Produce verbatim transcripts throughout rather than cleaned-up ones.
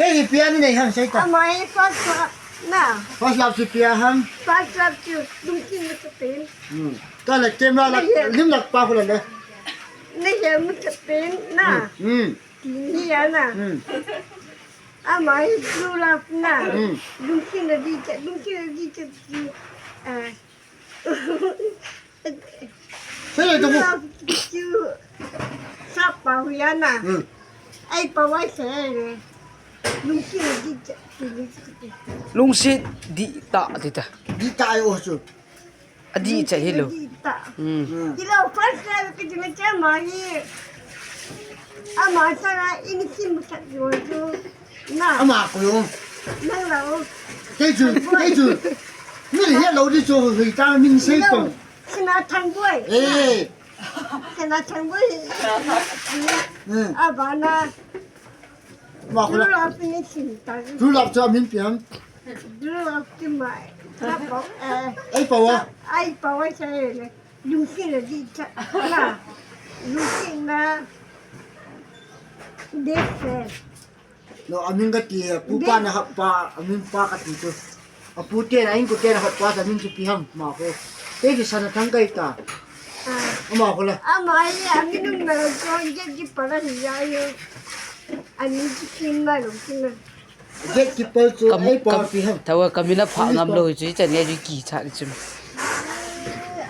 Kei hi ipi a nanei ham sei ta. Ama hi first love na. First love chu ipi a ham. First love chu lungthim na ka pen. Hmm. Tua le camera la, lim lak pa khu le le. Na hi mu ka pen na. Hmm. Hmm. Ti ni a na. Hmm. Ama hi true love na. Hmm. Lungthim na di ka, lungthim na di ka. Ah. Sei le tu. Sa pa hu ya na. Hmm. Ai pa wai se le. Lungsi di ta. Lungsi di ta di ta. Di ta ai o chu. A di cha hi lo. Di ta. Hmm. Hmm. Di lo first time ki di me cha ma ni. Ama sa na ini sim sa yo chu. Na. Ama ko yo. Nang lo. Kei chu, kei chu. Ni le he lo di chu hui ta min sei tong. Sina Thangboi. Eh. Sina Thangboi. Eh. Abana. Ma ko la. True love ni sin ta. True love cha min piang. True love ki mai. Ka po, eh. Ai pa wa. Ai pa wa sa le. Lungsi le di cha. Na. Lungsi na. This. No, amin kati, pu pa na hap pa, amin pa kati tu. Apu te na, inko te na hap pa, amin chu ipi ham, ma ko. Te ki Sina Thangkai ta. Ah. Ama ko la. Ama ai, amin nung na ko, je ki pa na hi ya yo. Amin ki kin ma lo, kin na. Gatekeeper chu, kam, ai pa kam, ipi ham. Tawa kamina pha ngam lo chu, chan ngai ju ki cha ni chu.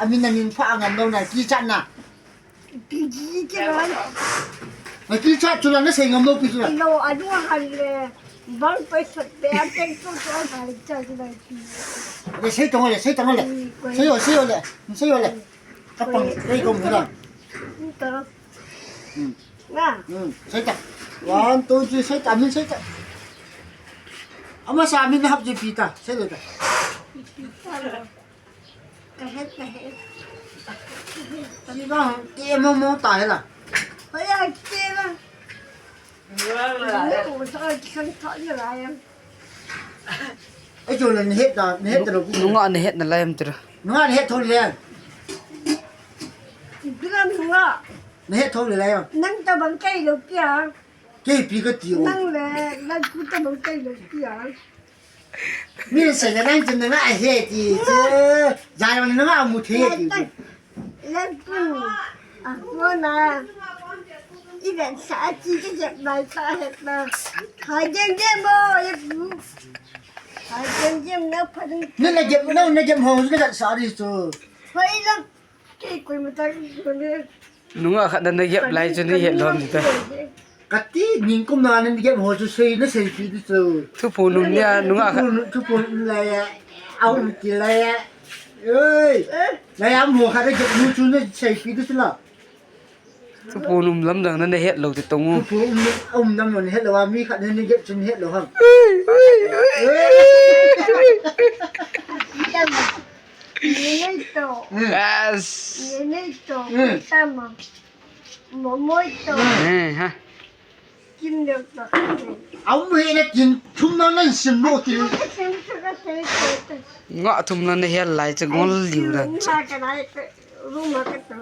Amin na min pha ngam lo na, ki cha na. Pi ji ke ran. Na ki cha chu la na sei ngam lo pi chu la. Lo, a du han le. Bang pai sat pe a teng chu chu a hai cha chu la pi. Le sei tong le, sei tong le. Pi, koi. Sei yo, sei yo le. Sei yo le. Ka pang, koi. Kei ko mu la. Ni ta. Hmm. Na. Hmm. Sei ta. One, two, three, sei ta, min sei ta. Ama sa min hap ji pi ta, sei le ta. Pi ta lo. Ka het, ka het. Siba hong ke mo mo ta he la. Hoi ya ke la. Ni ko sa ki kan ta ni la ya. Ai chu la ni het ta, ni het ta lo. Nunga ni het na lai am tira. Nunga ni het tho le. Bila nunga. Ni het tho le lai am. Nang ta bang kai lo pia. Kei pi ka ti o. Nang le, nang ku ta bang kai lo pia. Mi se na nang chen na a he ti che. Ja yo na a mu the ti. Nang ku. A ko na. I ben sa ti ke je bai sa he na. Hai jen je mo ye ku. Hai jen je na pa ding. Na na je na na je mo na sa ri so. Hai na. Kei koima ta ko le. Nunga khat na na gep lai chu ni het lom ta. Kati, ningkum na na gep ho chu sei, na seipi di chu. Thuphon um nia, nunga khat. Thuphon, thuphon um lai ya. Au um ti lai ya. Oi. Eh? Lai am ho khat na gep nu chu na seipi di chu la. Thuphon um lam dang na na het lo ti tong u. Thuphon um, um lam na het lo a mi khat na na gep chu na het lo ham. Oi, oi, oi. Nene to. Yes. Nene to. Mm. Tama. Momoi to. Eh, ha. Kim Leo to. Aum he na kin thum na nan sim lo ti. Sim su ka sei ko to. Nga thum na na hel lai che ngol liu dan. Ai, sim na ka nai ko. Ru ma ka to.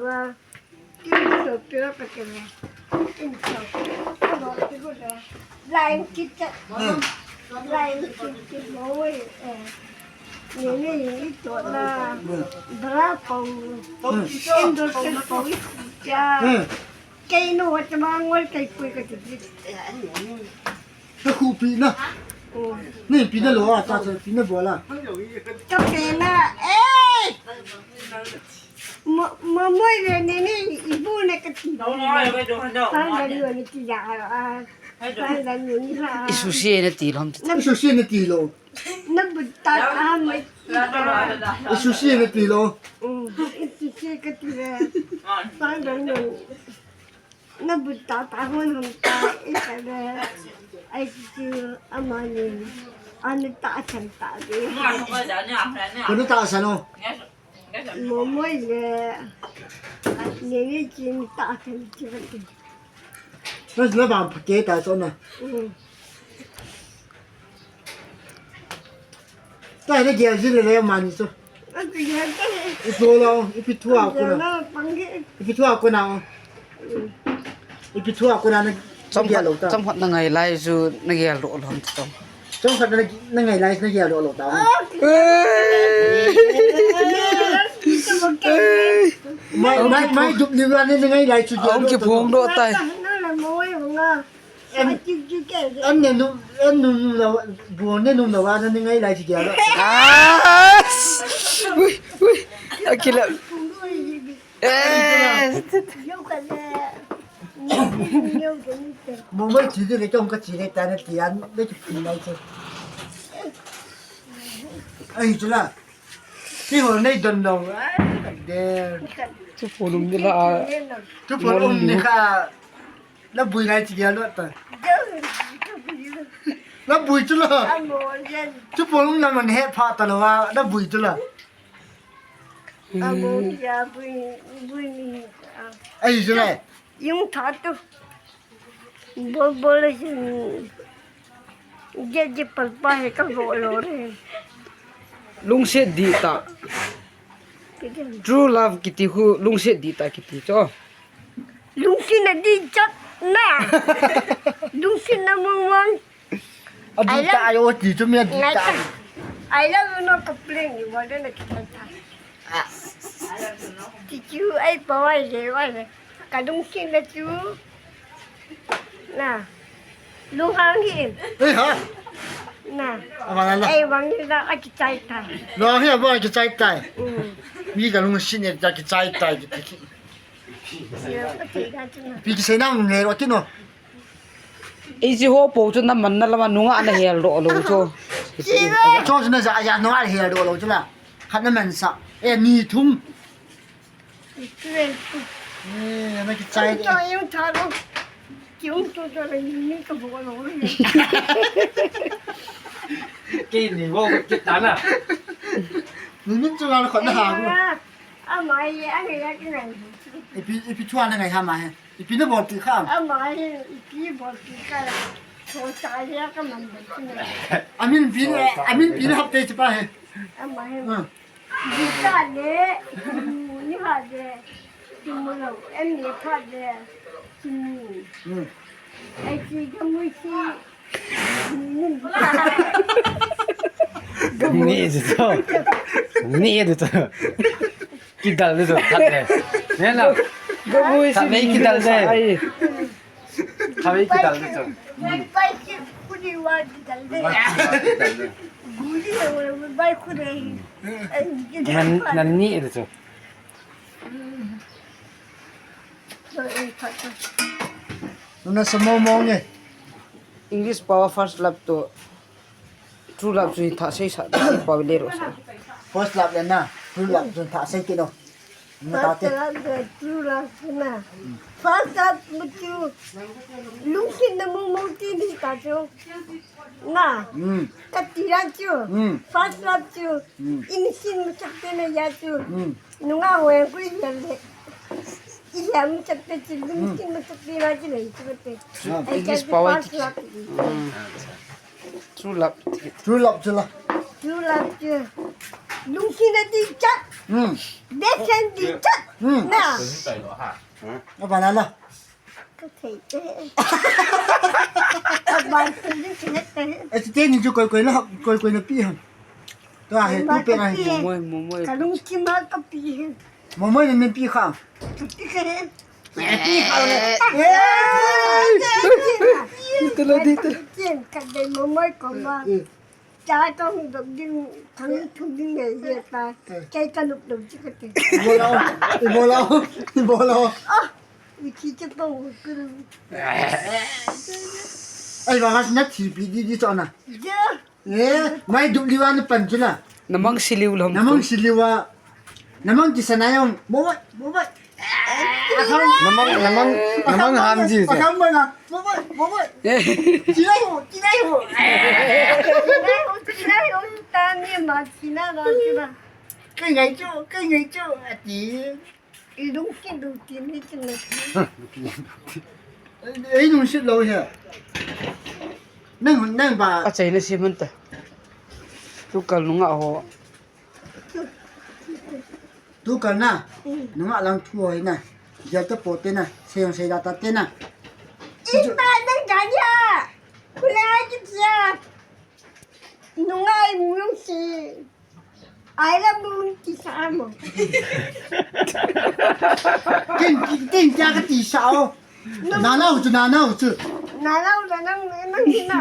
Ka khu pi na. Ni pi na lo a, ta pi na bol a. Ka pi na. Eh! Mo, mo, moi le ne ne, i bu ne ka ti. Sang dan yo ni ti ya, ah, sang dan yo ni ha. I susi ne ti lom ti. I susi ne ti lo. Na bu ta, ah, moi. I susi ne ti lo. Mm, i susi ka ti le. Sang dan yo ni. Na bu ta ta hon hon ta, i ka le. Ai ti ama ni. Ani ta san ta de. Ko ta san o. Momoi le, nene kin ta kan ti kan ti. Mas na bang pake ta so na. Mm. Ta na gel ji le le mani so. Aku gel ta. I so lo, i pi thua ko na. Gel na pang ge. I pi thua ko na. Mm. I pi thua ko na na. Chomkhat, chomkhat na ngai lai chu na gel doh lou ham ti chong. Chomkhat na, na ngai lai chu na gel doh lou ta. Mai, mai, mai dup ni la ni na ngai lai chu gel doh ta. Hung kiphong doh tai. Em, em ne nu, em nu nu la, bu ne nu la wa na ni ngai lai chu gel doh. Ah! Ui, ui. Akila. Eh. Mong mai chi de le chong ka chi le ta na ti an, de chi mai chu. Ai chu la. Ti ho nei don no. Ai, de. Chu pho lum ni la. Chu pho lum ni kha. Na bui lai chi gel doh ta. Na bui chu la. Chu pho lum na man he pha ta lo wa. Na bui chu la. Amo ya bui, bui ni. Ai, chu le. Yung tha tu. Bol bol le sin. Je je pal pa he ka go lo re. Lungset di ta. Kiti. True love kiti hu lungset di ta kiti cho. Lungset na di chat na. Lungset na mong mong. Adi ta ayo ti chu mi adi ta. I love you no complain you want na kita ta. Ti chu ai pa wai le wai le. Ka lungset na chu. Na. Lu hang hi. Ei ha. Na. Ama la la. Ei wang ni la a ki chai ta. Lu hang hi a ba ki chai ta. Mm. Mi ka lungset ne ta ki chai ta ki ti. Pi ki sei na ne ro ki no. Ei, chi ho po chu na man na lama nunga na hel doh lou chu. Cho chu na ja ja nunga hel doh lou chu la. Khat na man sa. E ni thum. Eh, na ki chai. Cho yung tha lo. Ki yung tu cho la yung ni ka bo lo. Ki ni bo ki ta na. Ni min chu la khat na ha. Ama ye, ama ye ki na. Ipi, ipi chu na ngai ha ma he. Ipi na bol ti kha. Ama hi, ipi bol ti kha. Cho cha ya ka man bol ti na. Amin pi, amin pi na hap te chi pa he. Ama hi. Hmm. Ji ta le, mu ni ha le. Ti mu lo, em ni pha le. Ti mu. Hmm. Ai chi ga mu chi. Ni e du to. Ni e du to. Kidal de to, that le. Ne la. Gamui si kidal de. Ai. Kami kidal de to. Bai bai ki kuni wa kidal de. Guli wa bai kuni. Nan, nan ni e de to. Nuna sa mo mo nge. English pa first love to true love chu thah sei sa pa le ro sa. First love le na, true love chu thah sei kit o. First love le true love na. First love mu chu lungset na mo mo ti ni ta chu. Na. Hmm. Ka ti la chu. Hmm. First love chu. Hmm. Innocent masat te na ya chu. Hmm. Nunga wen ku ya le. Iya masat te chu, innocent masat te na chu le chu te. Ah. Ai ka English ti pa wa first love. Hmm. True love. True love chu la. True love chu. Lungset na di chat. Hmm. Best friend di chat. Hmm. Na. Apa na la? Ka thei te. Ka ban te ni thei te. Eh, te ni chu koi koi na, koi koi na pi ha. To a he, tu pe na he. Momoi, momoi. Ka lungset ma ka pi he. Momoi na min pi kha. Ka pi kha he. Pi kha le. Eh. Dito la, dito. Kin ka de momoi ko ma. Eh. Cha tong dok ding, thang thu ding nei ye ta. Eh. Kei ka nup dok chi ka te. Ibola o, ibola o, ibola o. Ah, i chi che pa u ku. Ai, ba ngas na thi pi di di chona. Ja. Eh, mai dup liwa na pan chula. Namang siliu lom. Namang siliwa. Namang kisanai om. Bo bai, bo bai. Namang, namang, namang ham ji. Akam bai na. Bo bai, bo bai. Chilai ho, chilai ho. Chilai ho, chilai ho. Ta ni ma china na china. Kai ngai chu, kai ngai chu. Ati. I lungset lou ti ni china. Ei lungset lou he. Nang, nang ba. A chai na si man ta. Tu kal nunga ho. Tu kal na, nunga lang thu hoi na, gel ta po te na, sei jong sei da ta te na. Ipa nang kanya. Kulai kitia. Nungai mung si. Ai la mung kisa mo. Kin kin kin kya ka ti sa o. Nana u chu, nana u chu. Nana u la nang nang kina.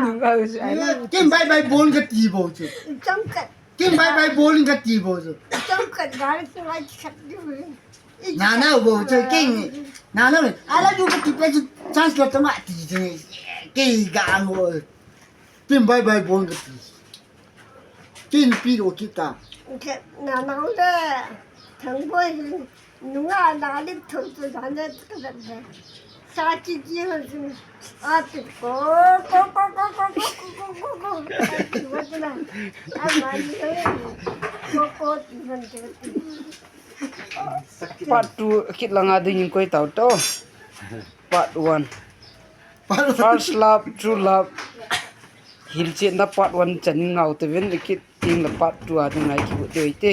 Kin bye bye bol ka ti bo chu. Cham kat. Kin bye bye bol ka ti bo chu. Cham kat ga chu ai chat du. Nana u bo chu kin. Nana u. Ala du ka ti pe chu chance la tama ti chu. Kin ga mo. Kin bye bye bol ka ti. Kin pi ro kita. Nana u le. Thang boy. Nunga na lim thum tu dan ne ka dan ne. Sa chi chi ho chu. A ti ko ko ko ko ko ko ko ko ko ko. A ti wa tu na. A ma ni ko ko ti man ti ti. Part two kit langa ding in koi tau to. Part one. First love, true love. Hilchetna part one chan ngau te ven le kit ting le part two a ding ai ki bu te te.